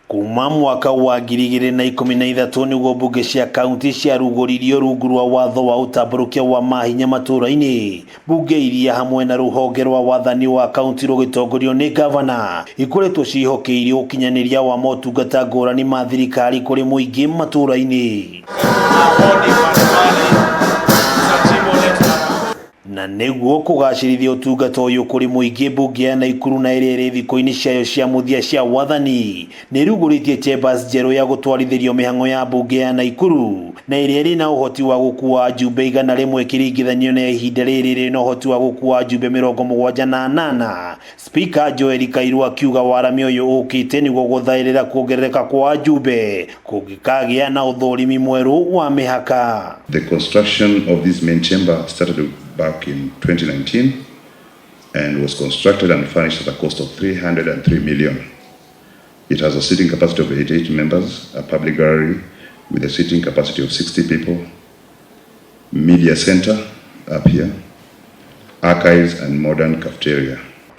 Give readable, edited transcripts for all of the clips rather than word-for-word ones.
Kuma mwaka wa 2013 nĩguo mbunge cia kaunti ciarugũririo rungu rwa watho wa ũtambũrũkia wa mahinya matũũra-inĩ. Mbunge iria hamwe na rũhonge rwa wathani wa kaunti rũgĩtongorio nĩ gavana ikoretwo ciĩhokeire ũkinyanĩria wa motungata ngũrani ma thirikari kũrĩ mũingĩ matũũra-inĩ. Na nĩguo kũgacĩrithia ũtungata ũyũ kũrĩ mũingĩ, mbunge ya Naikuru na ĩrĩa ĩrĩ thikũ-inĩ ciayo cia mũthia cia wathani nĩ ĩrugũrĩtie chambers njerũ ya gũtwarithĩrio mĩhang'o ya mbunge ya Naikuru na ĩrĩa ĩrĩ na ũhoti wa gũkua ajumbe 100 ĩkĩringithanio na ihinda rĩrĩ ĩrĩ na ũhoti wa gũkua ajumbe 78. Speaker Joel Kairu akiuga waramia ũyũ ũkĩte nĩguo gũthaĩrĩra kuongerereka kwa ajumbe kũngĩkagĩa na ũthũrimi mwerũ wa mĩhaka. The construction of this main chamber started back in 2019 and was constructed and furnished at a cost of 303 million. It has a seating capacity of 88 members, a public gallery with a seating capacity of 60 people, media center up here, archives and modern cafeteria.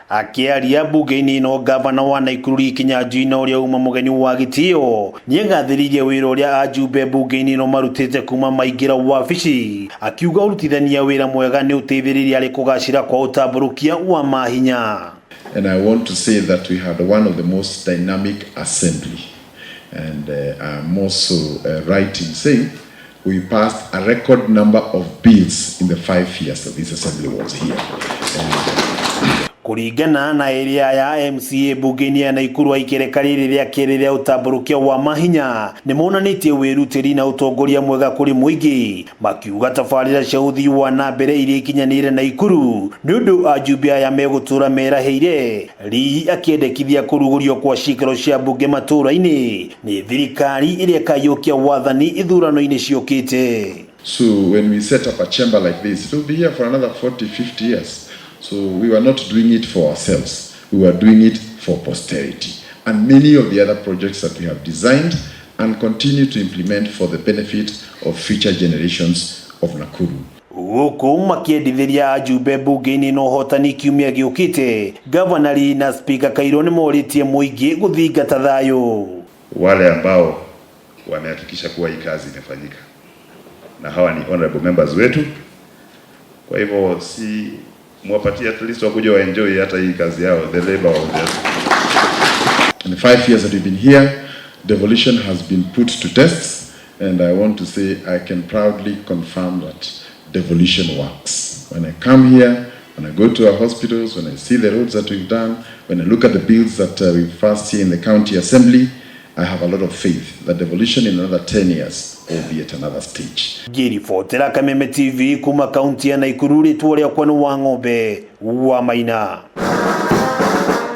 Akĩaria mbunge-inĩ ĩno, gavana wa Naikuru Lee Kinyanjui na ũrĩa uma mũgeni wa gĩtĩo nĩagathĩrĩirie wĩra ũrĩa ajumbe mbunge-inĩ ĩno marutĩte kuma maingĩra wabici, akiuga ũrutithania wĩra mwega nĩ ũteithĩrĩirie harĩ kũgacĩra kwa ũtambũrũkia wa mahinya. And I want to say that we had one of the most dynamic assembly. And I'm also right in saying we passed a record number of bills in the 5 years that this assembly was here. And, Kũringana na ĩrĩa ya MCA mbunge-inĩ ya Naikuru, aikereka rĩrĩ rĩa kerĩ rĩa ũtambũrũkia wa mahinya nĩ monanĩtie wĩrutĩri na ũtongoria mwega kũrĩ mũingĩ, makiuga tabarĩra cia ũthii wa na mbere iria ikinyanĩire Naikuru nĩ ũndũ ajumbe aya megũtũra merahĩire. Lee akĩendekithia kũrugũrio kwa ciikaro cia mbunge matũũra-inĩ nĩ thirikari ĩrĩa ĩkaiyũkia wathani ithurano-inĩ ciũkĩte. So when we set up a chamber like this, it will be here for another 40, 50 years. So we were not doing it for ourselves. We were doing it for posterity. And many of the other projects that we have designed and continue to implement for the benefit of future generations of Nakuru. Gũkũ makĩendithĩria ajumbe mbunge-inĩ na ũhotani kiumia gĩũkĩte, Gavana Lee na Spika Kairũ nĩ morĩtie mũingĩ gũthingata thayũ. Wale ambao wamehakikisha kuwa hii kazi imefanyika, na hawa ni honorable members wetu. Kwa hivyo si mwapatie at least wakuja wa enjoy hata hii kazi yao, the labor of theirs. In the 5 years that we've been here, devolution has been put to test, and I want to say I can proudly confirm that devolution works. When I come here, when I go to our hospitals, when I see the roads that we've done, when I look at the bills that we've passed here in the county assembly, I have a lot of faith that devolution in another 10 years will be at another stage. Ngĩribotera Kameme TV kuma kaunti ya Naikuru, rĩtwa rĩakwa nĩ wa ng'ombe wa Maina.